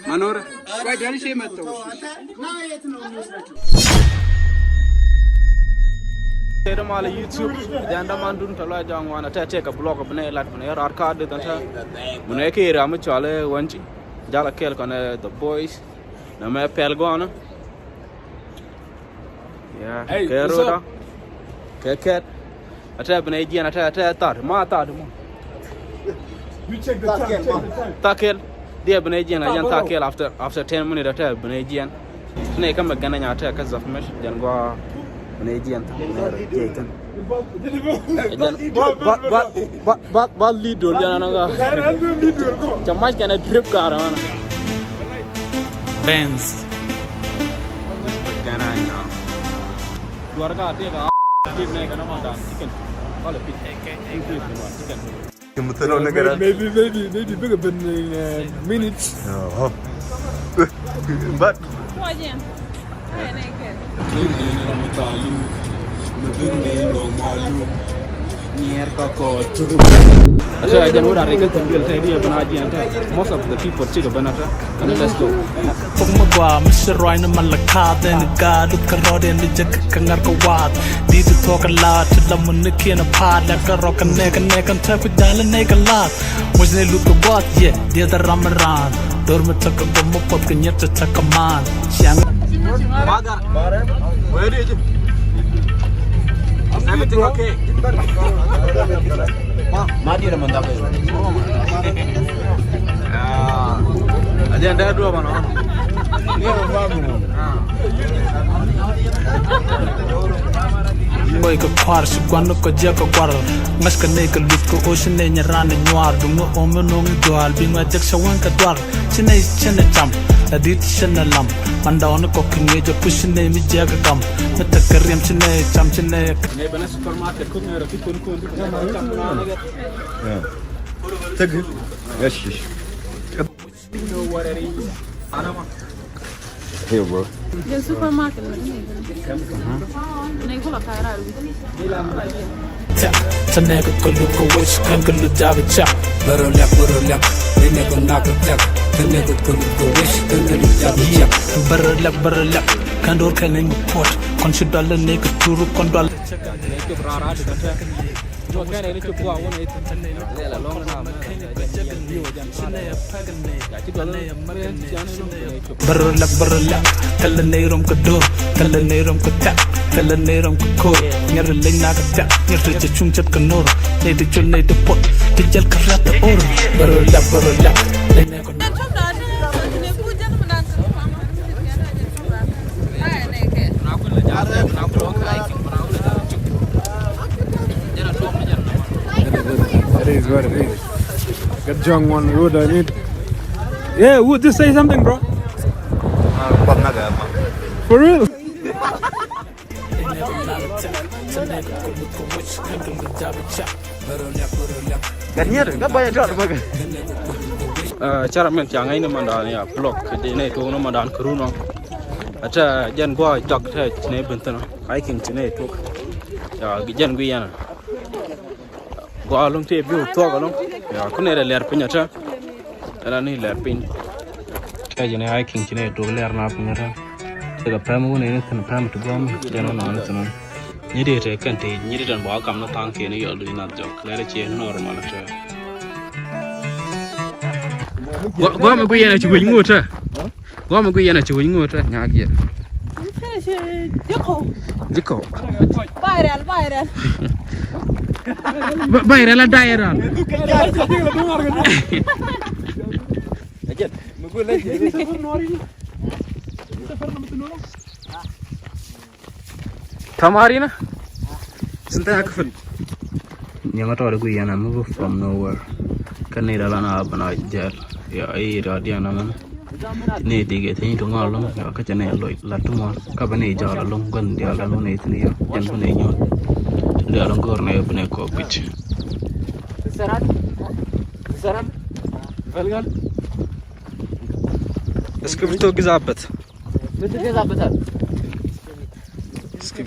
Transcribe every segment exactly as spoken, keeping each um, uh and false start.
Manore. Kede malɛ YouTube, jɛn däman dun tɛ lɔc da̱ŋ wan, a tɛ tëëkɛ vlog, bi nɛ lat, bi nɛ rɔɔd ka di dhɔn tɛ. Bi nɛ kɛ ram mi cɔal ɛ Wanci. Jal a kɛl kɔn ɛ The Boys. Nɛ mɛ pɛl gɔnɔ. Yeah, hey, kɛ what's up? Kɛ kɛt. A tɛ bi nɛ jiɛn, a tɛ, a tɛ thaat. Ma thaat ma. You check the time, check the time. Thaat kɛl. Diɛ bi nɛ jiɛn, a jɛn thaat kɛl after, after ten minutes a tɛ bi nɛ jiɛn. Nɛ kä mɛ gɛn a nya tɛ kä zɔf mɛ jɛn gua bi nɛ jiɛn. Nɛ jiɛn. Jɛn. Ba, ba, ba, ba, ba, ba lead dol jɛn ana ga. Ca mac kɛn a drip car ana. Benz. Duar ka tɛ ka. Chicken. Chicken. Maybe, maybe, maybe bigger than, uh, minutes. Uh-huh. But Asa jɛn wä ri kɛ thin biɛl tɛ di bɛ na jiɛn tɛ. Most of the people cikɛ bɛ na tɛ. Kɛn let's go. Kɔk mi gua mi si ruany ni malakath ɛn gaat ut kɛ rɔɔd ɛn di jɛ kɛ ŋa̱r kɛ wath. Di ti thuɔk kɛ laat ti la mun ni kiɛn a paat lɛ kɛ rɔk kɛ nɛk kɛ nɛk kɛn tɛ ku jal nɛk kɛ laat. Muc ni luth kɛ guath yɛ dieth ram raan. Dor mi tekɛ gom mi puɔth kɛ nyiet ti tekɛ maan. Ciaŋ. Mother, where is it? Is everything okay? Ma, ma di na mandap. Ah, aja nda dua mana? Ni apa? Kɔc kɛ kua̱r ci gua̱n kɔ jiɛk kɛ gua̱r. Ŋa̱ckɛ nɛy kɛ luth kɛ ɣöö ci nɛy nyɛ raan ɛ nyuaar. Duŋni ɣöö mi no̱o̱ŋ i̱ duaal bi ŋuɛ jek cɛ wän kɛ duaar. Ci nɛy cin ɛ cam la di̱t cin ɛ lam. Mandɔɔni kɔk kɛ ŋi̱eec ɛ puc ci nɛy mi jiɛk ɛ gam. Mi tekɛ riɛm ci nɛy cam ci nɛy. Nɛy bɛn ɛ supermarket kuk nɛy rɔ ki kun kun. Yeah. Take it. Yes, yes. Here, bro. Jɛn supermarket ni. Ni kula kay rar wi. Tɛ nɛk kɛ luth kɛ wec kɛn kɛ luth jabɛ cak. Bärä liak, bärä liak. Ni nɛk kɛ nak kɛ tɛk. Tɛ nɛk kɛ luth kɛ wec kɛn kɛ luth jabɛ cak. Bärä liak, bärä liak. Kɛn do̱r kɛn ni mi puɔt. Kɔn ci dual ni kɛ tur kɔn dual. Bärä lak, bärä lak, thilɛ nɛy rom kɛ do̱r, thilɛ nɛy rom kɛ tɛk, thilɛ nɛy rom kɛ ko̱r. Ŋɛr leny nak kɛ tɛk, ŋɛr ti cɛ cuŋ cɛt kɛ no̱r. Nɛy ti col nɛy ti puɔt, ti jɛl kɛ rɛth ɛ or. Bärä lak, bärä lak, nɛy nɛy kɛ. It is what it is. Got young one road I need. Yeah, would just say something, bro. For real. Gat nyɛr kä bɔy a jɔt bä kɛ. Ɛ, cäramin ca ŋäcni mandan ya blɔk kɛ di nɛy tuɔk ni mandan kɛ run ɔ. Ɛ tɛ jɛn guɔ jɔk tɛ ci nɛy ben thi̱n ɔ. Hiking ci nɛy tuɔk. Ya jɛn gui yɛn ɔ. Guɔ ɛlɔ̱ŋ tëë bi wä thuɔk ɛlɔ̱ŋ. Ya kun nɛy rɛ lɛr piny ɛ tɛ. Ɛn ani lɛr piny. Tɛ jɛn hiking ci nɛy tuɔk lɛr na piny ɛ tɛ. Cɛ kɛ pɛm wun ɛn thi̱n pɛm ti guam jɛn wä nɔni thi̱n wä. Nyi di tɛ kɛn ti nyi di tɛn bɔ kam ni thaŋ kiɛn yɔl di nath jɔk lɛr ci normal tɛ. Guam mi gui yɛn a ci wec ŋot tɛ. Guam mi gui yɛn a ci wec ŋot tɛ nyak yɛ. Jiko. Jiko. Viral, viral. Viral a viral. Tamarina. Sinta ya kafin. Nyama tɔɔri gui yɛn a move from nowhere. Kani da lana abana jɛl. Ya ai da diana man. Ni dige ti ni to ngalo ya ka jane lo la tuma ka bane jala long gon dia la no ni ti ni ya jan bane nyon. Dia long gor ne bane ko bit. Saran. Saran. Velgan. Escrito gizabet. Escrito gizabet. እስኪ።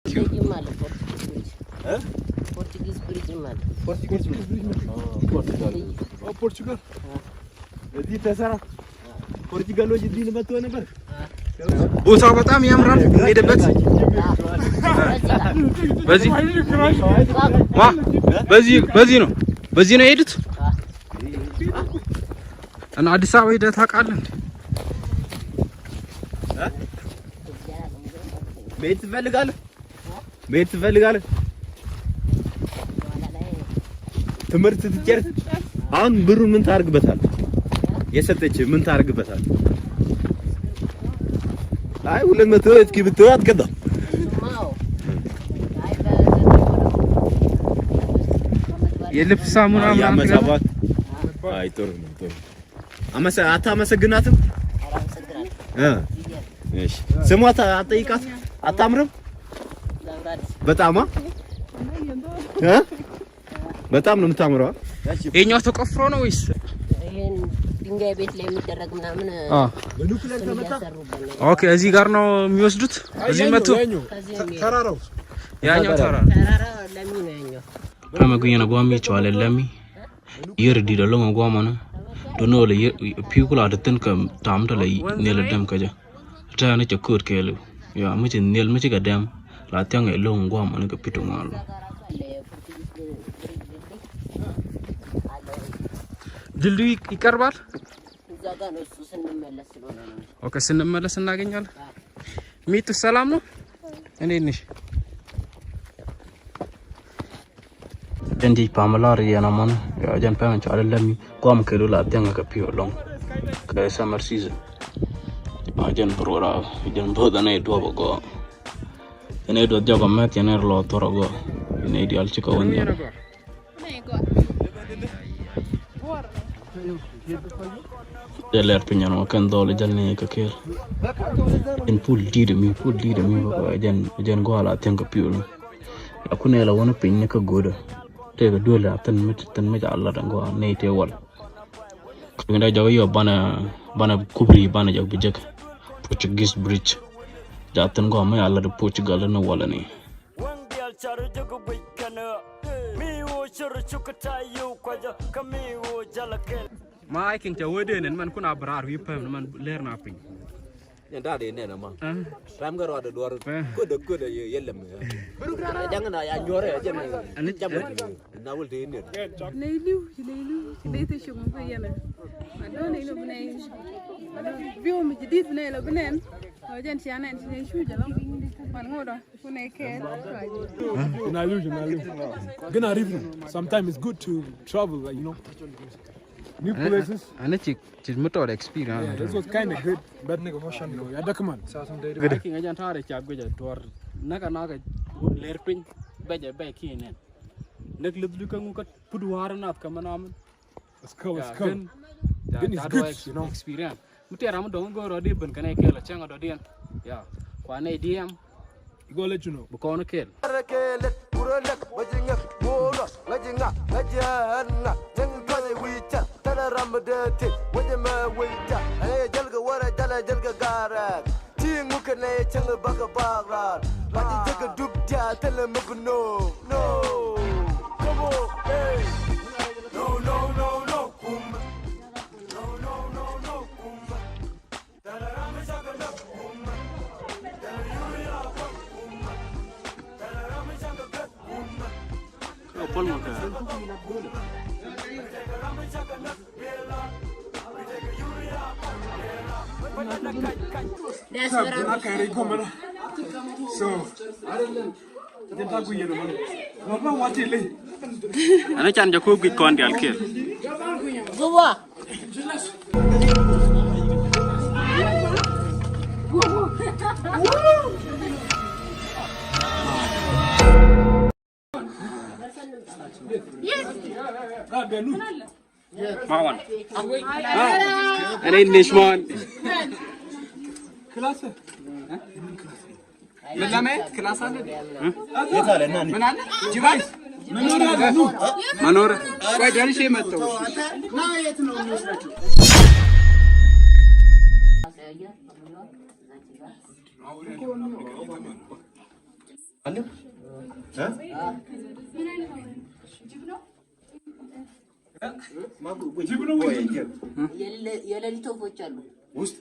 Bridge ማለት ፖርቱጊዝ ብሪጅ። እ? ፖርቱጊዝ ብሪጅ ማለት። ፖርቱጊዝ ብሪጅ። ፖርቱጋል። ኦ፣ ፖርቱጋል። እዚህ ተሰራ። ፖርቱጋሎች እዚህ መጥተው ነበር። ቦታው በጣም ያምራል። ሄደበት። በዚህ ማ በዚህ በዚህ ነው በዚህ ነው የሄዱት። እና አዲስ አበባ ሄደህ ታውቃለህ እንዴ? መሄድ ትፈልጋለህ? መሄድ ትፈልጋለህ? ትምህርት ስትጨርስ አሁን ብሩን ምን ታደርግበታለህ? የሰጠች ምን ታደርግበታለህ? አይ ሁለት መቶ እስኪ ብትሆን አትገባም። የልብስ ሳሙና ምናምን ያመሳባት። አይ ጥሩ ነው፣ ጥሩ። አመሰ-፣ አታመሰግናትም? እ? እሺ። ስሟ ታ-፣ አትጠይቃት? አታምርም? በጣም አ? እ? በጣም ነው የምታምረው። የኛው ተቆፍሮ ነው ወይስ? ይሄን ድንጋይ ቤት ላይ የሚደረግ ምናምን አ። እሱን እያሰሩበት ነው። ኦኬ፣ እዚህ ጋር ነው የሚወስዱት? እዚህ መጥቶ? ከዚህ የሚሄድ ተራራው። ያኛው ተራራ። ተራራ ለሚ ነው ያኛው። Ram ɛ gui̱n ɛ gua̱a̱m i̱ cɔal ɛ Lɛmi. Yiër di̱t ɛ lo̱ŋ ɛ gua̱a̱m ɔnɛ. Duundɛ ɣöö lɛ yiër pi̱w kula ti thi̱n kɛ ta̱a̱m tɔ̱ lɛ nhiɛl ɛ dɛm kä jɛ. Tɛ̈ɛ̈n cɛ kööt kɛɛliw. Ya mi ci nhiɛl mi cikɛ dɛm la thia̱ŋ ɛ lo̱ŋ ɛ gua̱a̱m ɔnɛ kɛ pi̱t ti ŋuan lo̱ŋ. ድልድዩ ይቀርባል። እዛ ጋር ነው እሱ፣ ስንመለስ ስለሆነ ነው። ኦኬ፣ ስንመለስ እናገኛለን። ሚቱ ሰላም ነው? እንዴት ነሽ? Jɛn ji̱ pamɛ lar yɛn amɔn, ya jɛn pɛmɛ cɔal ɛ Lɛmi, guam kɛ du la thiaŋ kɛ pi̱w ɛlɔ̱ŋ. Kɛ summer season. A jɛn bi ruɔra, jɛn bo̱o̱th ɛn ɛ duɔp ɛ gɔɔ. Jɛn ɛ duɔth jɔk ɛ mɛth, jɛn ɛ lɔ thɔr ɛ gɔɔ. Jɛn ɛ dial cikɛ wä nhial. Jɛ lɛr piny ɛn wä kɛn dhɔl jal ni kɛ kel. Jɛn pul di̱t mi, pul di̱t mi bä jɛn, jɛn gɔal a thiäŋ kɛ piul. Ya kunɛ la wä ni piny ni kä go̱o̱dä. Tëëkɛ duel a thin mi, thin mi ca lat ɛn gɔal ni tëë wal. Kɛ ŋi̱n da jɔk yɔ banɛ, banɛ kubri banɛ jɔk bi jek. Portuguese bridge. Ja thin gɔal mi a lat Portugal ni wal ni. Wäŋ diaal car jek guic kɛn ɣä. Mi ɣöö cir cuk ta̱a̱ yiw kuacä kä mi ɣöö jäl ɛ kɛl. Ma I think cɛ wee dee nɛn man kun a bi raar wi̱i̱ päm ni man leer na piny. Yɛn ta̱a̱ dee nɛn ama. Ram kɛ ruaadɛ duɔr. Kuädɛ kuädɛ yɛ lɛm. Jaŋ na ya nyuɔrɛ jɛn. Ani jam na wul tee nɛn. Nɛy li̱w ci nɛy li̱w ci nɛy te cuk mɛ kuɛ yɛn ɛ. Ma dɔ̱ŋ nɛy li̱w bi nɛy. Bi wä mi ci di̱t bi nɛy lɔ bi nɛn. Ɔ jɛn cia nɛn ci nɛy cu jɛ lɔ. Man ŋuɔdɔ. Gina liu, gina liu. Gina river. Sometimes it's good to travel, like, you know, new places. Ani cik cik mi tɔɔt experience. Yeah, this was kind of good, but nigga, emotion, you know, ya document. Good. Ki ŋa jan tare ca gwe ja dor. Naka naka ler piny. Beja be ki nen. Nek lith luka ŋu ka put war nath ka manamen. It's cool, it's cool. Then it's good, you know. Experience. Mi tiɛɛr ram mi dɔ̱ŋ go̱o̱r rɔ di ben kɛnɛ kɛɛl a cäŋ a dɔ̱diɛn. Ya. Kuanɛ diɛɛm. Go let you know. Bi kɔn kɛɛl. Ti ŋu kɛ nɛ cäŋ bakɛ bak raar. Ba ji̱ jek kɛ dup dia thilɛ mi bi no̱o̱ŋ. No. Come on, hey. No, no, no, no, kum. No, no, no, no, kum. Tɛlɛ ram mi cakɛ lak kum. Tɛlɛ yuri ya kɔk kum. Tɛlɛ ram mi cakɛ gak kum. Ɛn can jɛ kop gi̱c kɔn dial kiɛl. Ma wan. Ɛn in nish man. Min lamɛ class hundred. Min aለ? Jibai. Manora. Kɔc dɔ̱ri ci mɛth thok. የሌሊት ወፎች አሉ። ውስጥ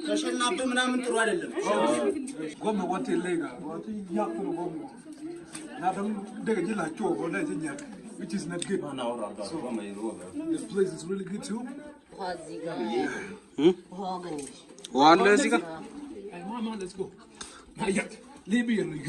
ተሸናብ ምናምን ጥሩ አይደለም። Goma wate lega, wate yakno goma. Na dam dega jila cho goma jila, which is not good. So, this place is really good too. ውሃ እዚህ ጋር። ውሃ አለ እዚህ ጋር። Hey, mama, let's go. Not yet. Leave me in the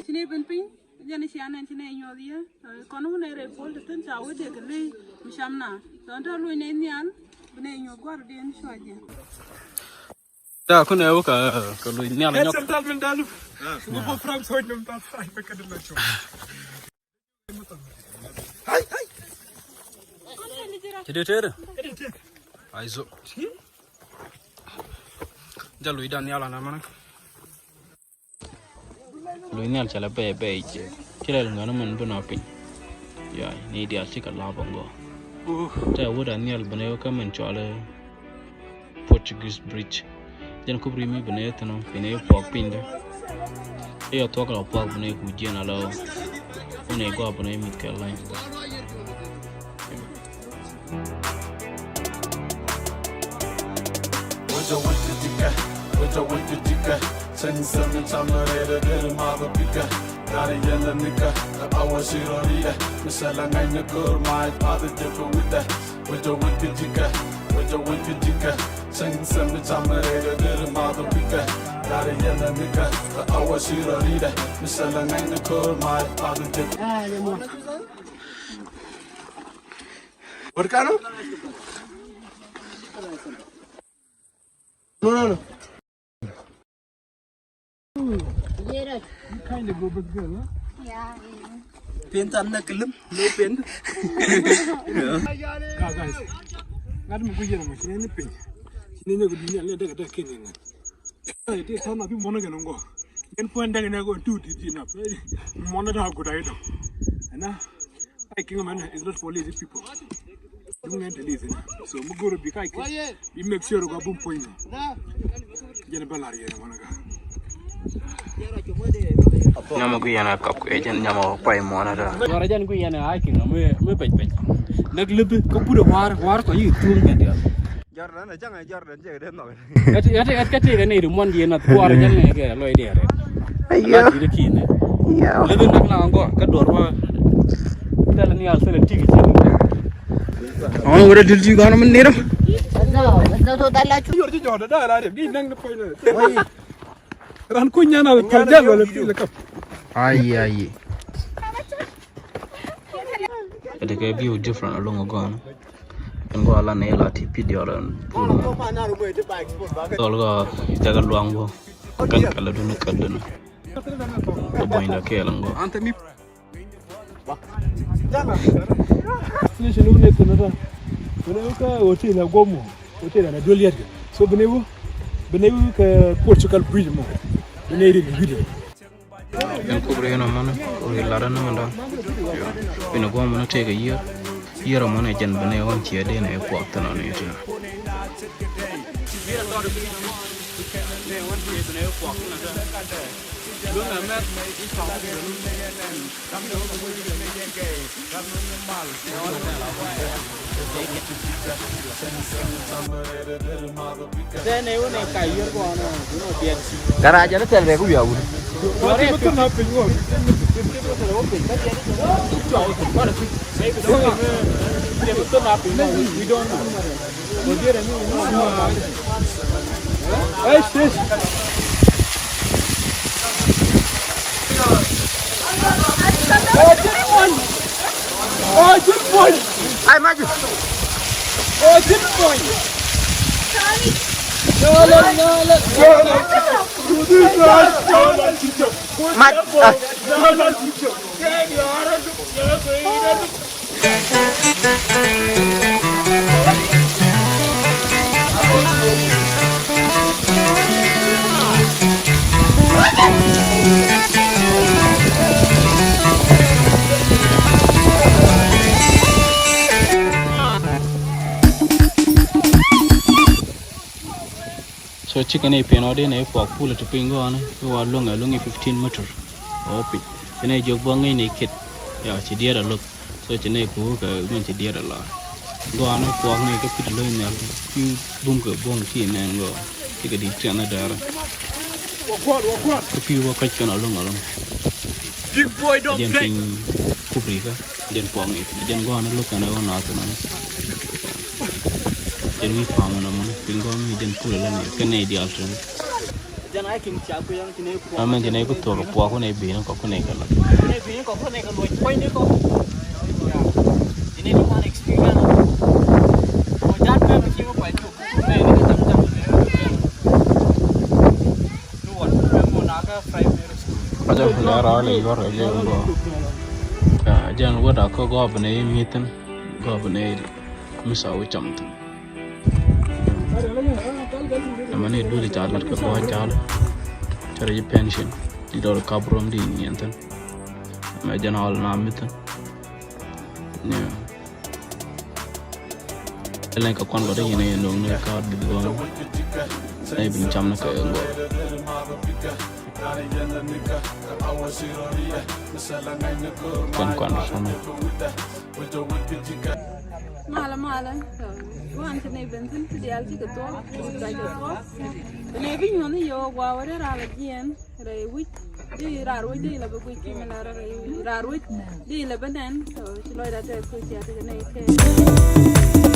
Ci nɛ ben piny, jɛn ci anɛn ci nɛ nyuɔth yɛ, kɔn wun ɛ rɛy puɔl ti thin ca wä dee kɛ ley mi cam na. Tɔn tɔ luny nɛ nhial, bi nɛ nyuɔth guar diɛn cua jiɛn. Da kun ɛ wä ka, ka luny nhial nyɔk. Sɛm tal min dalu. Wä bɔ pram sɔc nam tal. Ai, ai. Ti dee tere. Ai zo. Jal wi̱i̱ dan yala na manak. Luny nhial cɛ lɛ bɛy bɛy cɛ. Ci lɛ luŋ ɛn mɛn bi nɔ piny. Ya ni dial ci kɛ lap ɛn gɔ. Tɛ wut a nhial bɛ nɛ wä kä mɛn cɔalɛ Portuguese bridge. Jɛn kup ri mi bi nɛ thin ɔ bi nɛ puɔk piny dɛ. Iɔ thuɔk la puɔk bi nɛ ku jiɛn alɔ. Wun ɛ gɔaa bi nɛ mi̱th kɛ lany. Wecä wecä jikɛ, wecä wecä jikɛ. Cäŋ sɛm ni cam rɛy dɛ deri math ɔ pikɛ. Dari yɛn lɛ nikɛ, ɛ awa ci rɔ ri dɛ. Mi cɛ lɛ ŋa̱c ni ko̱r mac path jɛ kɛ wi̱dɛ. Wecä wecä jikɛ, wecä wecä jikɛ. Cäŋ sɛm ni cam rɛy dɛ deri math ɔ pikɛ. Dari yɛn lɛ nikɛ, ɛ awa ci rɔ ri dɛ. Mi cɛ lɛ ŋa̱c ni ko̱r mac path jɛ. What kind of? No, no, no. You kind of go big girl, huh? Yeah, yeah. Paint and neck lim, no paint. Guys, guys. Ngat mi ku yɛn mo, ci nɛ ni piny. Ci nɛ ni ku dunia ni dek dek kini ni. Ti tɔn na bi mɔnɔ kɛ nɔngɔ. Yɛn puɔn dek ni ko tu ti ti na. Mɔnɔ da ku da ido. Ɛna. Ay, King man is not for lazy people. Duŋ nɛn te lazy na. So mi go̱o̱r bi kay kɛ. Bi make sure ka bum puɔ̱ny ni. Jɛn bä lar yɛn ŋuan ka. Nyama gui yɛn a kap kɛ jɛn nyama pay mɔna da. Wara jɛn gui yɛn a ay King mi mi pec pec. Nak libi ka gudɛ war war kɔ yi tuŋ kɛ dial. Jordan a jaŋ a Jordan jɛ kɛ dee nhɔk. Ɛ ti ɛ ti ɛ ti kɛ nɛy ri muɔ̱n jiɛn nath kuaar jɛn nɛ kɛ lɔc diɛɛr. Ayo. Ala ti ri ki̱n nɛ. Ayo. Lɛ bi nak na ŋɔ̱ kä duɔr wä. Thilɛ nhial thilɛ tik ci. Ɔn wä dee dil ti gɔn mi nir. Ran kuny nyan a thal jal wala ti lɛ kap. Ayi ayi. Ɛ ti kɛ view different along a gɔn. Ɛn gɔaa lan ni la ti video lan pul mɔ. Dɔl gɔaa jɛ kɛ luaŋ bɔ. Kɛl kɛl duni kɛl duni. Kɛ buɔ̱ny da kɛɛl ɛn gɔaa. Destination wun ɛ thin ata. Wun ɛ kä hotel ɛ guɔm mɔ. Hotel ɛ duel yɛt kɛ. So bi nɛ wä bi nɛ wä kɛ Portugal bridge mɔ. Bi nɛ ri bi video. Ɛn kubri ɛn ɔmɔnɛ kubri lar ɛn ɔmɔnɛ. Ɛn guam mɔnɛ tëëkɛ yiër. Yiër ɔmɔnɛ jɛn bi nɛ ɣɔn ciɛ dee nɛ kuɔth thin ɔnɛ thin. Garaja ni thɛl bɛ ku wiaa wuni. We don't know. Ay, Maju. Mat. Ah. So cikɛ ni pin ɔ di ni puak pulɛ ti piny gɔɔni, iwa luŋ ɛ luŋ i fifteen meter. Ɔ piny. Ci ni jiök bä ŋi̱i̱c ni kit. Ya ci diɛɛr a loth. So ci ni ku kɛ ŋun ci diɛɛr a la. Gɔɔni puak ni kɛ pit lo̱c nhial. Ci bum kɛ buɔ̱ŋ ci nɛn gɔɔ. Cikɛ di tiɛn ni dɛɛrɛ. Kɛ pi̱i̱ wä kɔc kɛn a luŋ a luŋ. Big boy don't play. Jɛn piny kubrikä. Jɛn puɔŋ i̱ jɛn gɔ̱a̱n i̱ luk kɛn ɛ wä naath ɛnɔni. Jɛn wi̱i̱ pa̱a̱m ɛnɔ mɔni piny gɔ̱a̱n mi jɛn pul ɛlɔni kɛn nɛy diaal tɛn. Amɛn jɛn ɛ ku thuɔk ɛ puɔk kun ɛ bi̱i̱n kɔk kun ɛ kɛ lɔk. Ajɔl kɛ lɛ rɔɔdɛ yuɔr kɛ jɛ wä. Jɛn wä dak kä gɔɔp ni i̱ mi̱thin gɔɔp ni i̱ mi sa wä cam thin. Ɛmɛ ni duli ca lat kɛ gɔɔp ca lɛ cɛ rɛ ji̱ pension di dɔr kap rom di nyiɛn thin. Ɛmɛ jɛn ɔl na mi̱thin. Ni Lɛn kɛ kuan kɔ dee yɛn a yɛn dɔŋ ni kaat bi gɔn. Nɛ bin cam ni kɛ gɔn. Kuan kuan dee sɔnɛ. Malɛ malɛ. Wan ti nɛ ben thin ti dial ti kɛ tuɔ. Ti kɛ tuɔ. Ti nɛ bi nyuɔn ni yɔ gua wɛ dee ral a jiɛn. Rɛy wi̱c di raar wi̱c di la bi guic ki mi la rɛy raar wi̱c di la bi nɛn. Ci lɔcda tɛth kɛ cia ti kɛ nɛy kɛ.